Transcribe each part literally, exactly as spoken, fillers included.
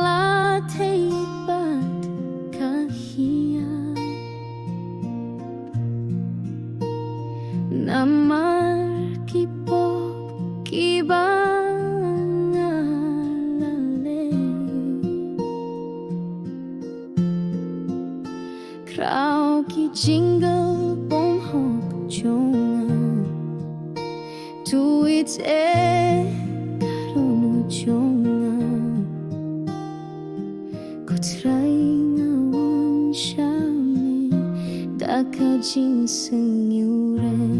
la thei bad ka hiar. Namar ki pop kiba nga la leh. Khraw ki jingle bym hok jong nga. To ite ka dohnud jong nga. Ko Trai nga wan sha me da ka jingsngewrem.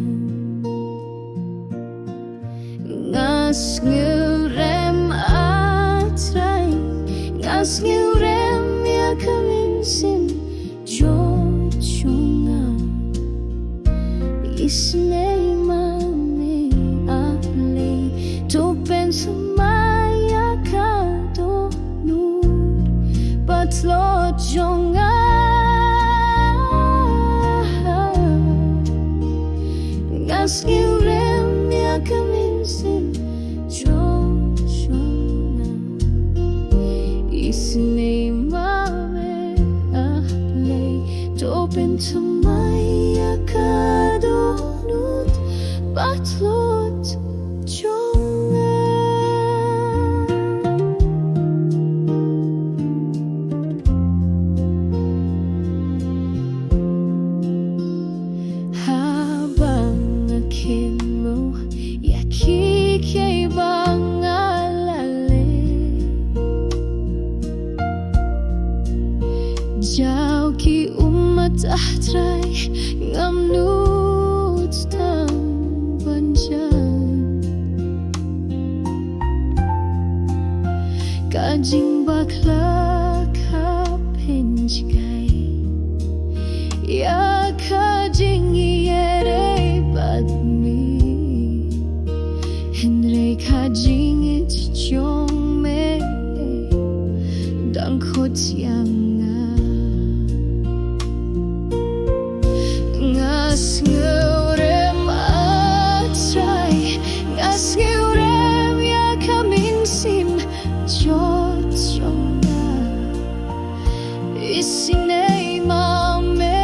Nga sngewrem, ah Trai, nga sngewrem ïa ka mynsiem jong nga. Isynei ma me, ah Blei, to pynthymmai ïa ka dohnud batlot jong nga. Nga sngewrem ïa ka mynsiem jong nga. Isynei ma me, ah Blei, to pynthymmai ïa ka dohnud batlot jong nga. Haba nga kynmaw ïa kiei kiei ba nga la leh, jaw ki ummat, ah Trai, ngam nud tang ban jan. Ka jingbakla ka pynjngai ïa ka jingïadei bad me. Hynrei ka jingïeit jong me dang khot ïa nga. Nga sngewrem, ah Trai, nga sngewrem ïa ka mynsiem jot jong nga. Isynei ma me,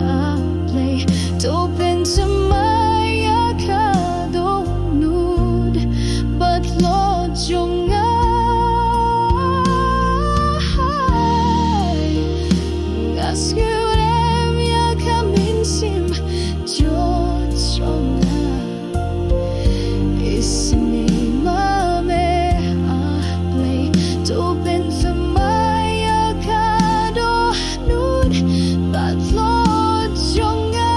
ah Blei, to pynthymmai ïa ka dohnud batlot jong nga. Nga sngewrem ïa ka mynsiem jot jong nga. Isynei ma me, ah Blei, to pynthymmai ïa ka dohnud batlot jong nga.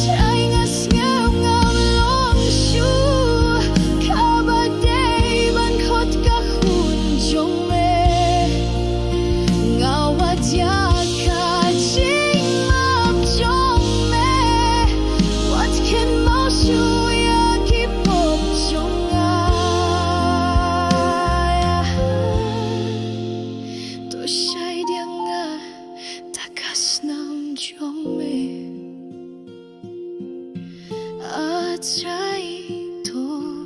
Trai, nga sngew ngam long shuh kaba dei ban khot ka khun jong me. Nga wad ïa ka jingmap jong me. Wat kynmaw shuh ïa ki pop jong nga. To shai dieng nga da ka snam jong me. Ah Trai, to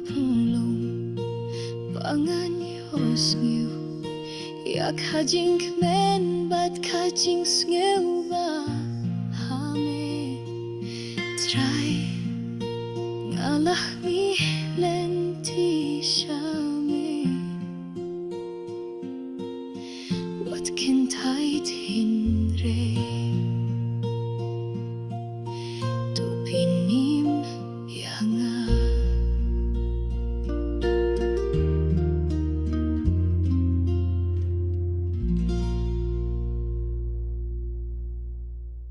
pynlong ba ngan ïohsngew ïa ka jingkmen bad ka jingsngewbha ha me. Trai, nga la mih lynti sha me. Wat kyntait hynrei